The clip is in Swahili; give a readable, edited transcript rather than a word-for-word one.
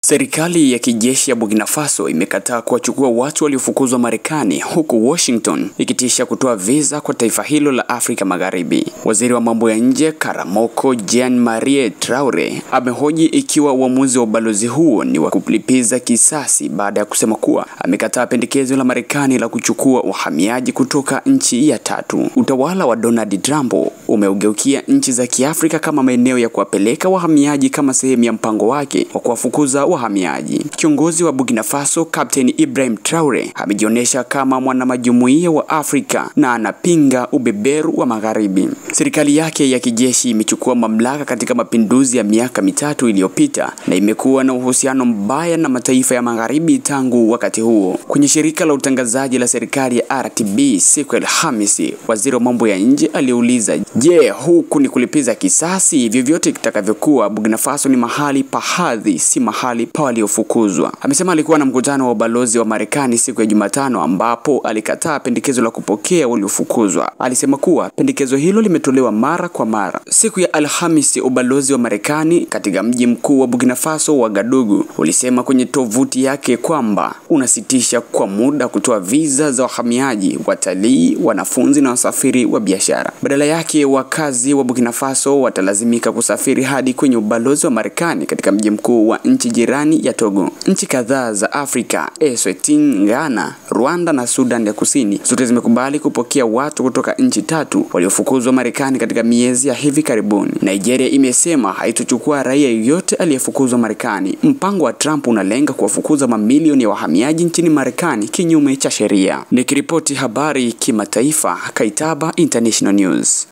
Serikali ya kijeshi ya Burkina Faso imekataa kuwachukua watu waliofukuzwa Marekani, huku Washington ikitisha kutoa visa kwa taifa hilo la Afrika Magharibi. Waziri wa mambo ya nje Karamoko Jean-Marie Traore amehoji ikiwa uamuzi wa ubalozi huo ni wa kulipiza kisasi baada ya kusema kuwa amekataa pendekezo la Marekani la kuchukua wahamiaji kutoka nchi ya tatu. Utawala wa Donald Trump umeugeukia nchi za Kiafrika kama maeneo ya kuwapeleka wahamiaji kama sehemu ya mpango wake wa kuwafukuza wahamiaji. Kiongozi wa Burkina Faso Captain Ibrahim Traore amejionyesha kama mwanamajumuiya wa Afrika na anapinga ubeberu wa Magharibi. Serikali yake ya kijeshi imechukua mamlaka katika mapinduzi ya miaka 3 iliyopita na imekuwa na uhusiano mbaya na mataifa ya Magharibi tangu wakati huo. Kwenye shirika la utangazaji la serikali ya RTB siku ya Alhamisi, waziri wa mambo ya nje aliuliza, "Je, huku ni kulipiza kisasi? Vyovyote kitakavyokuwa, Burkina Faso ni mahali pa hadhi, si mahali pa waliofukuzwa." Amesema alikuwa na mkutano wa ubalozi wa Marekani siku ya Jumatano ambapo alikataa pendekezo la kupokea waliofukuzwa. Alisema kuwa pendekezo hilo limetolewa mara kwa mara. Siku ya Alhamisi, ubalozi wa Marekani katika mji mkuu wa Burkina Faso Ouagadougou ulisema kwenye tovuti yake kwamba unasitisha kwa muda kutoa visa za wahamiaji, watalii, wanafunzi na wasafiri wa biashara. Badala yake, wakazi wa Burkina Faso watalazimika kusafiri hadi kwenye ubalozi wa Marekani katika mji mkuu wa nchi jirani ya Togo. Nchi kadhaa za Afrika, Eswatini, Ghana, Rwanda na Sudan ya Kusini zote zimekubali kupokea watu kutoka nchi tatu waliofukuzwa Marekani katika miezi ya hivi karibuni. Nigeria imesema haitochukua raia yoyote aliyefukuzwa Marekani. Mpango wa Trump unalenga kuwafukuza mamilioni ya wahamiaji nchini Marekani kinyume cha sheria. Nikiripoti habari kimataifa, Kaitaba International News.